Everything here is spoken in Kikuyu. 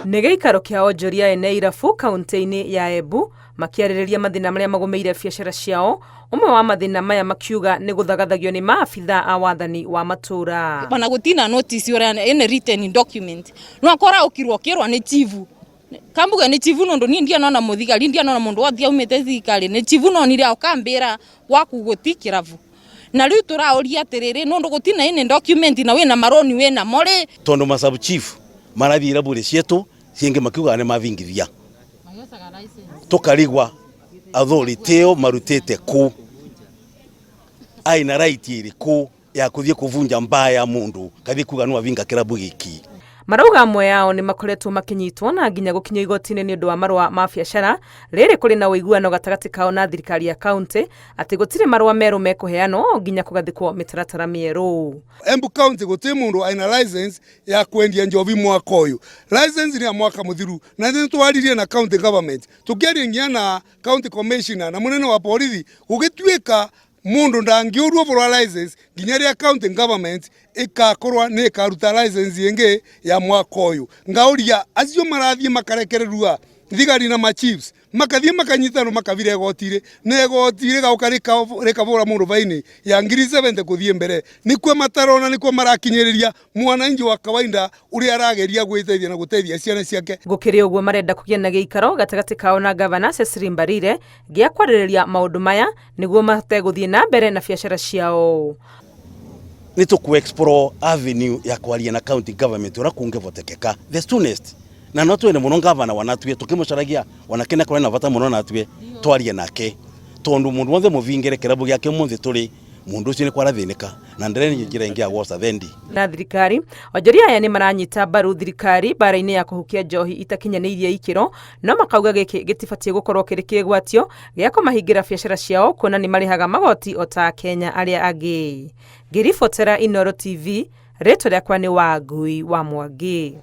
Nĩ gĩikaro kĩa onjoria ene irabu kaunti-inĩ ya Embu makĩarĩrĩria mathĩna marĩa magũmĩire biacara ciao. Ũmwe wa mathĩna maya makiuga nĩ gũthagathagio nĩ maabitha a wathani wa matũũra. Ona gutina notice uria ene written document no akora ukirwo kirwa ni chifu kambuga ni chifu nondu ni ndia nona muthigari ndia nona mundu wothi aumite thirikari ni chifu nonire akambira gwaku guti kirabu na riu turauria atiriri nondu gutina ene document na wina maroni wina mori. Tondu masabu chief marathie iraburi cietu ciingi makiugaga ni mavingithia tukarigwa authority ĩyo marutĩte kũ aina right ĩrĩkũ ya kuthie kuvunja mbaa ya mundu kathie kuga no avinga kirabu giki. Marauga amwe ao nĩ makoretwo makĩnyitwo na nginya gũkinyio igoti-inĩ nĩ ũndũ wa marũa ma biacara. Rĩrĩ kũrĩ na ũiguano gatagatĩ kao na thirikari ya kaunti atĩ gũtirĩ marũa merũ mekũheanwo nginya kũgathĩkwo mĩtaratara mĩerũ. Embu County guti mundu aina license ya kwendia njovi mwaka uyu. License ni ya mwaka muthiru na nĩ twaririe na county government, tukiaria nginya na county commissioner na munene wa borithi, gugituika mundu ndangiurwo bura license nginya ria county government ikakorwa ni ikaruta license ingi ya mwaka uyu. Ngauria acio marathie makarekererua thigari na machiefs makathie makanyitano makavira igoti-ri na igoti rigauka rikavura mundu baini ya 70,000 kuthie mbere. Nikuo matarona, nikuo marakinyiriria mwananchi wa kawaida uria arageria gwiteithia na guteithia ciana ciake. Gukiri uguo marenda kugia na giikaro gatagati kao na gavana Cecily Mbarire gia kwarĩrĩria maũndũ maya nĩguo mahote gũthiĩ na mbere na biacara ciao. Nĩ tũkũ explore avenue ya kwaria na county government ũrĩa kũngĩvotekeka the soonest, na no twende mũno gavana wanatue tukimucaragia wanake na na bata mũno natue twarie nake, tondu mundu wothe muvingire kirabu giake muthi turi mundu ucio ni kwarathinika na ndere ni njira ingi ya gwoca thendi. Na thirikari onjoria aya nĩ maranyita mbaru thirikari mbara-inĩ ya kũhukia njohi itakinyanĩirie ikĩro, no makauga gĩkĩ gĩtibatiĩ gũkorwo kĩrĩ kĩgwatio gĩa kũmahingĩra biacara ciao kuona nĩ marĩhaga magoti o ta Kenya arĩa angĩ. Ngĩribotera Inooro TV, rĩtwa rĩakwa nĩ Wangui wa Mwangi.